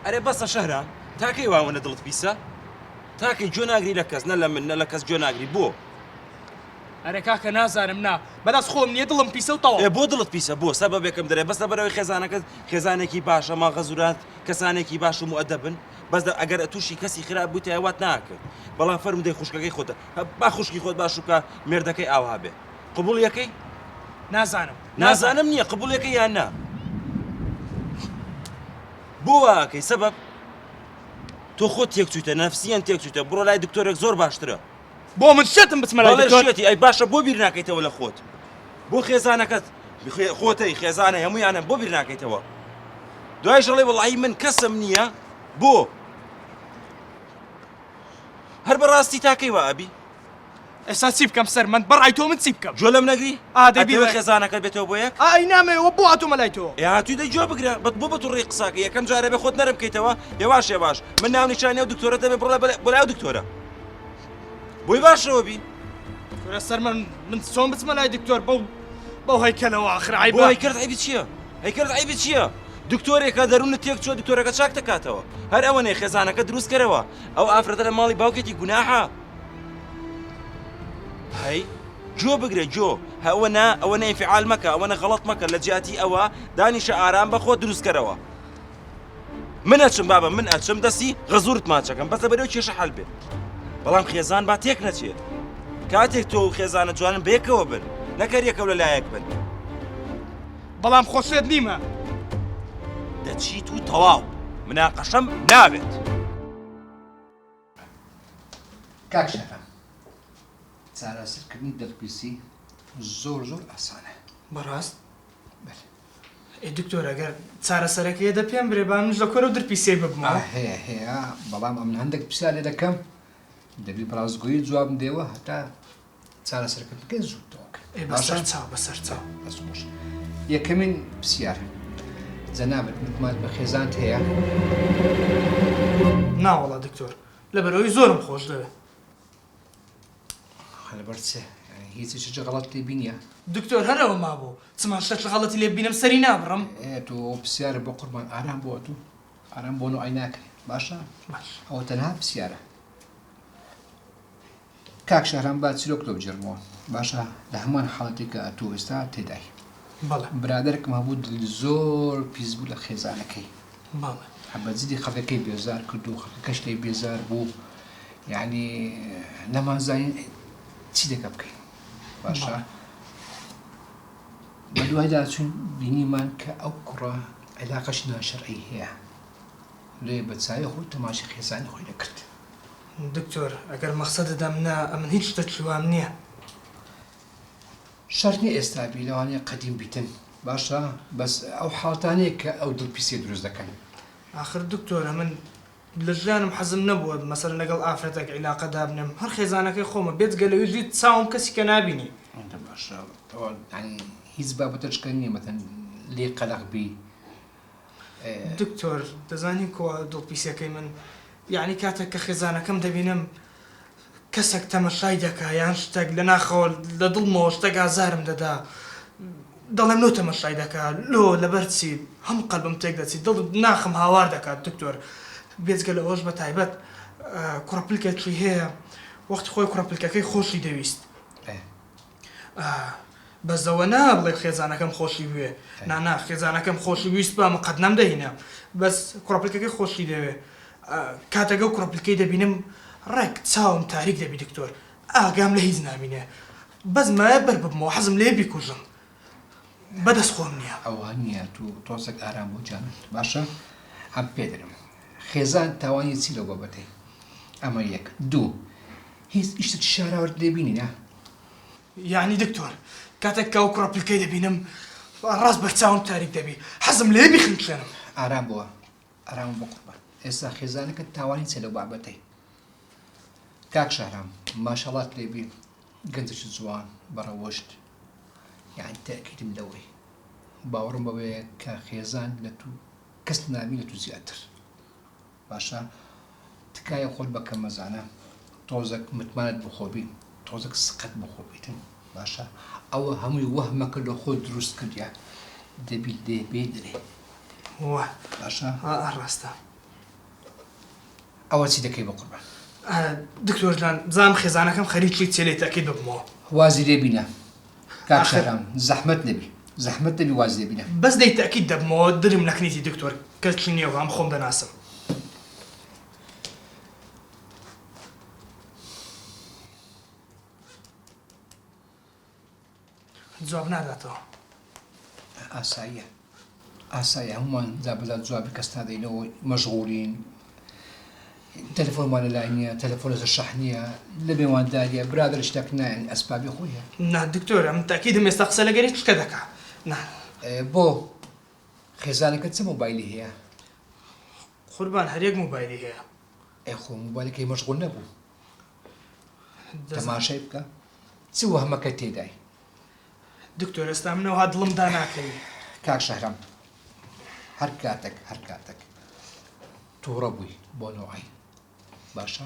ئەرێ بەسە شەهرام تاکەی وا ئەوەنە دڵت پیسە؟ تاکەی گوێ ناگری لە کەس نە لە من نە لە کەس گوێ ناگری بۆ؟ ئەرێ کاکە نازانم نا بەدەست خۆم نییە دڵم پیسە و تەواو. ئێ بۆ دڵت پیسە بۆ؟ سەبەبێکم دەرێ بەس لەبەرئەوەی خێزانەکەت خێزانێکی باشە ماغەزورات کەسانێکی باش و موئەدەبن بەس ئەگەر تووشی کەسی خراپ بوویتایە وات ناکرد بەڵام فەرموو دەی خوشکەکەی خۆتە با خوشکی خۆت باش بکە مێردەکەی ئاوها بێ قبوڵی ئەکەی؟ نازانم نازانم نییە قبوڵی ئەکەی یان نا؟ بۆ وا ئەکەی سەبەب؟ تۆ خۆت تێکچوویتە نەفسیەن تێکچوویتە بڕۆ لای دکتۆرێک زۆر باشترە. بۆ من شێتم بچمە لای دکتۆر؟ شێتی ئەی باشە بۆ بیر ناکەیتەوە لە خۆت بۆ خێزانەکەت خۆتەی خێزانە هەمویانە بۆ بیر ناکەیتەوە دوای ژەڵێ وەڵی من کەسم نییە بۆ هەر بەڕاستی تاکەی وا ئەبی ئێستا چی بکەم سەرمەند بەڕای تۆ من چی بکەم گوێ لەم نەگری ئادەی بێ خێزانەکەت بێتەوە بۆ یەک ئای نامەوە بۆ هاتوومە لای تۆ ئێ هاتووی دەی گوێ بگرە بەت بۆ بە توڕی قساکە یەکەم جارە بێ خۆت نەرم بکەیتەوە هێواش هێواش من ناونیشانی ئەو دکتۆرە دەبێ بڕۆ بۆ لای ئەو دکتۆرە بۆی باشەوە بی کورە سەرمەند من چۆن بچمە لای دکتۆر بەو بەو هەیکەلەوە ئاخر عەیبە بۆ هەیکەلت عەیبی چییە هەیکەلت عەیبی چییە دکتۆرێکە دەروونت تێک چووە دکتۆرەکە چاک دەکاتەوە هەر ئەوەنەی خێزانەکە دروست کەرەوە ئەو ئافرەتە لە ماڵی باوکێتی گوناحە هەی گوێ بگرە گوێ ئەوە نا ئەوە نە ئینفعال مەکە ئەوە نە غەڵەت مەکە لە جیاتی ئەوە دانیشە ئارام بە خۆت دروست کەرەوە من ئەچم بابە من ئەچم دەستی غەزورت ماچەکەم بەس لەبەرەوە کێشە حەل بێ بەڵام خێزان با تێک نەچێت کاتێک تۆ و خێزانە جوانن بەیەکەوە بن نەکەر یەکەو لە لایەک بن بەڵام خۆ شێت نیمە. دەچیت و تەواو مناقەشەم ناوێت. کاک شەهرام چارەسەرکردنی دڵپیسی زۆر زۆر ئاسانە. بەڕاست؟ بەلێ. ئێ دکتۆر ئەگەر چارەسەرەکەی دە پێم برێ با منیش لە کۆرەو درپیسیەی ببمەوە. هەیە هەیە بەڵام ئەمن هەندێک پرسیار لێ دەکەم دەبی بەڕاستگۆیی جوابم دێوە هەتا چارەسەرکردنەکەی زوو تەواو کەین. ئێ بەسەر چاو بەسەر چاو. دەست خۆش. یەکەمین پرسیار جەنابت متمانەت بە خێزانت هەیە؟ ناوەڵا دکتۆر لەبەرئەوەی زۆرم خۆش دەوێ. لەبەر چ؟ یانی هیچ شتێکی غەڵەت لێ بینیە؟ دکتۆر هەر ئەوە مابوو چما شتێکی غەڵەتی لێ ببینم سەری نابڕم. ئێ تۆ ئەوە پرسیارە بۆ قوربان ئارام بۆ ئەتوو ئارام بۆ نوعی ناکرێ باشە؟ باش. ئەوە تەنها پرسیارە. کاک شەهرام با چیرۆک تۆ بگێڕمەوە باشە لە هەمان حاڵەتی کە ئەتوو ئێستا تێدای. بەڵێ. برادەرێکم هەبوو دڵی زۆر پیس بوو لە خێزانەکەی. بەڵێ. بە جدی خەڵکەکەی بێزار کرد و خەڵکەکەش لێی بێزار بوو یعنی نەمانزانی چی دەکە بکەین باشە بە دوایدا چوین بینیمان کە ئەو کوڕە عیلاقەش ناشەرعی هەیە لێ بە چاوی خۆی تەماشی خێزانی خۆی دەکرد. دکتۆر ئەگەر مەخسەدت ئەمنە ئەمن هیچ شتەکی وام نیە. شەرت نیە ئێستا بی لەوانەیە قەدیم بیتن باشە بەس ئەو حاڵەتانەیە کە ئەو دڵ پیسیە دروست دەکەن. ئاخر دکتۆر ئەمن لە ژیانم حەزم نەبووە مەسەلەن لەگەڵ ئافرەتێک عیلاقە دابنێم هەر خێزانەکەی خۆمە بێجگە لەویش هیچ چاوم کەسی کە نابینی. ئەوەندە باشە ئەوە یانی هیچ بابەتەشکە نیە مەسەلەن لێی قەلەق بی. دکتۆر دەزانی کوا دڵپیسەکەی من یەعنی کاتێک کە خێزانەکەم دەبینم کەسەک تەمەشای دەکا یان شتەک لە ناخەوە لە دڵمەوە شتەک ئازارم دەدا دەڵێم لۆ تەمەشای دەکا لۆ لەبەر چی هەم قەلبم تێک دەچی دڵ ناخم هاوار دەکات دکتۆر بێجگە لەوەش بە تایبەت کوڕە پلکێکی هەیە وەختی خۆی کوڕە پلکەکەی خۆشی دەویست بەس ئەوە نا بڵێ خێزانەکەم خۆشی بوێ نا نا خێزانەکەم خۆشی ویست با من قەت نەمدەهینا بەس کوڕە پلکەکەی خۆشی دەوێ کاتێک ئەو کوڕە پلکەی دەبینم ڕێک چاوم تاریک دەبی دکتۆر ئاگام لە هیچ نامینێ بەس مایە بەر ببمەوە حەزم لێ بیکوژم بەدەست خۆم نییە. ئەوە نییە تو تۆزێک ئارام بۆ جانم باشە ئەم پێ دەرم خێزان تاوانی چی لەو بابەتەی ئەمە یەک دوو هیچ ئیشتێکی شاراوەت لێ بینی نا؟ یەعنی دکتۆر کاتێک کە ئەو کوڕە پلکەی دەبینم ڕاست بەرچاوم تاریک دەبی حەزم لێیە بیخنکێنم. ئارام بۆ ئارام بۆ قوربان ئێستا خێزانەکەت تاوانی چیە لەو بابەتەی کاک شەهرام ماشەڵات لێ بی گەنجێکی جوان بەڕەوشت یانی تەئکیدم لەوەی باوەڕم بەوەیە کە خێزان لە تو کەس نابی لە تو زیاتر باشە تکایە خۆت بە کەم مەزانە تۆزەک متمانەت بەخۆ بی تۆزەک سقەت بەخۆ بیتن باشە ئەوە هەمووی وەهمەکە لە خۆت دروست کردیە دەبی لێ بێ دەرێ وە باشە ئا ڕاستە. ئەوە چی دەکەی بەقوربان؟ دکتۆر جان بزانم خێزانەکەم خەریکی چیە لێی تەئکید ببمەوە. وازی لێ بینە کاک ئاخر. شەهرام زەحمەت نەبی زەحمەت نەبی وازی لێ بینە. بەس لێی تەئکید دەبمەوە درم نەکنیتی دکتۆر کەس نیە وام خۆم دەناسم. جواب ناداتەوە. ئاساییە ئاساییە هەموومان جا بەجا جوابی کەس نادەینەوە مەشغوڵین تەلەفۆنمان لەلای نییە تەلەفۆن لەسەر شەحنیە لە مێوانداریە برادەر شتێک نایەن ئەسبابی خۆی هەیە. نا دکتۆر ئەمن تەئکیدم ئێستا قسە لەگەر هیچ کە دەکا نا. بۆ خێزانەکەت چ مۆبایلی هەیە؟ قوربان هەر یەک مۆبایلی هەیە. ئەی خۆ مۆبایلەکەی مەشغول نەبوو؟ تەماشای بکە چ وەهمەکە تێدای. دکتۆر ئێستا من ئەوها دڵم داناکەوی. کاک شەهرام هەر کاتەک هەر کاتەک توڕە بووی بۆ نوعی باشە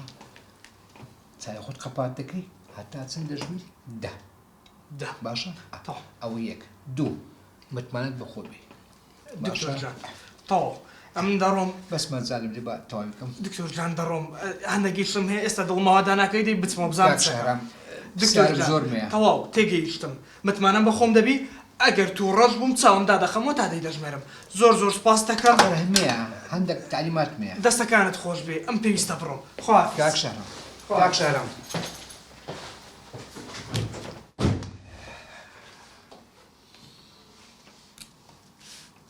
چای خۆت قەپات دەکەی هەتا چەند دەژمیر دە دە باشە ئەوە یەک دوو متمانەت بە خۆت بێ دکتۆر جان تەواو ئەمن دەڕۆم. بەس مەجالم دێ با تەواوی بکەم. دکتۆر جان دەڕۆم هەندێک ئیشم هەیە ئێستا دڵمەوە داناکەی دەی بچمەوە بزانم کاک چ شەهرام دکتۆر پرسیارم جان زۆر مەیە. تەواو تێگەیشتم متمانەم بە خۆم دەبی ئەگەر تووڕەش بووم چاوم دادەخەمەوە تا دەی دەژمێرم زۆر زۆر سوپاست دەکەم. ئەخر هەمەیە هەندێک تەعلیماتم هەیە. دەستەکانت خۆش بێ ئەم پێویستە بڕۆم خواحافیز. کاک شەهرام خواحافیز. کاک شەهرام.